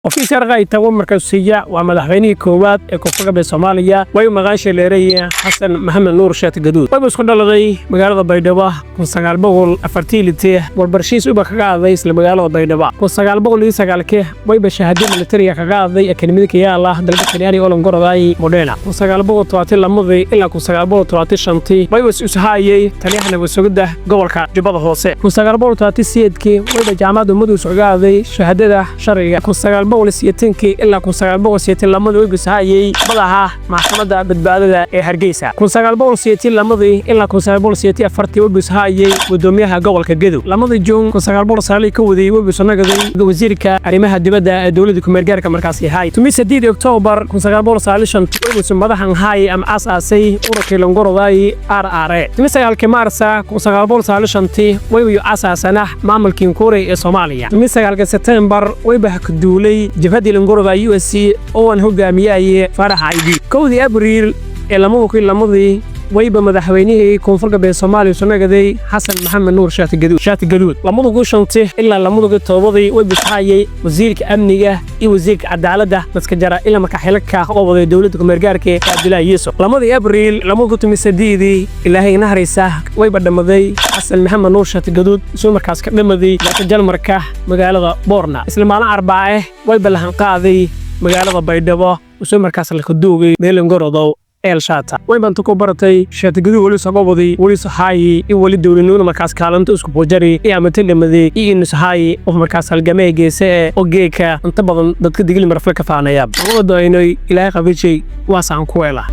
Ofiisar Kaytago markasiya waa madaxweynihii koowaad ee Koonfur Galbeed Soomaaliya. Way maqaasha leeraya Xasan Maxamed Nuur Shaati Gaduud. Wayba isku dhaladay magaalada Baydhabo 1940-tii. Warbarshiis uba kaga aaday isla magaalada Baydhabo. 1909-kii wayba shahaado militariga kaga aaday akademiyada Kiyaala dalka Talyaaniga oo Longoroday Modena. 1972-dii ilaa 1975-tii wayba ishaayay taliyaha nabad gobolka Jubbada Hoose. 1978-kii wayba jaamacadda Ummaddu kaga aaday shahaadada sharciga. 1980-kii ilaa 1982-dii wayba ishaayay madaxa maxkamadda badbaadada ee Hargeysa. 1982-dii ilaa 1984-tii wayba ishaayay gudoomiyaha gobolka Gedo. 2-dii Juun 1991-dii wayba isu nagaday wasiirka arrimaha dibadda ee dowladda kumeelgaarka markaasi ahay. 18 Oktoobar 1995 wayba isu madaxan haay ama aasaasay ururkii Longoroday RRA. 19-kii Maarsa 1995-tii wayba aasaasana maamulkii Kuurey ee Soomaaliya. 19-kii Sebtembar wayba duulay jabhaddii Longoroday USC oo aan hogaamiyay Faarax Caydi. 1-dii Abriil ee 2002-dii wayba madaxweynihii Koonfur Galbeed Soomaaliya soo nagaday Xasan Maxamed Nuur Shaati Gaduud. Shaati Gaduud 2005-tii ilaa 2007-dii wayba ishaayay wasiirka amniga iyo wasiirka cadaaladda dadka jara ilaa marka xilalka oo waday dowladda kumeelgaarka ee Cabdullaahi Yuusuf. 2-dii Abriil 2018-dii, Ilaahay naxariisa, wayba dhamaday Xasan Maxamed Nuur Shaati Gaduud, isoo markaas ka dhamaday dalka Jarmalka, magaalada Boorna. Isla maalin Arbaace wayba lahan qaaday magaalada Baydhabo, isoo markaas la kaduugay meelangorodow Eelshata. Way banta ku baratay Shaatigaduud weli sogoboday, weli sahaayi in weli dowladnimada markaas kaalinta isku bujari iyo amata dhamaday iyo inu sahaayi qof markaas halgamee geese ee ogeeka inta badan dadka Digli Marfle ka faanaya. Labada doynay Ilaahay qabijay waasaan ku weela.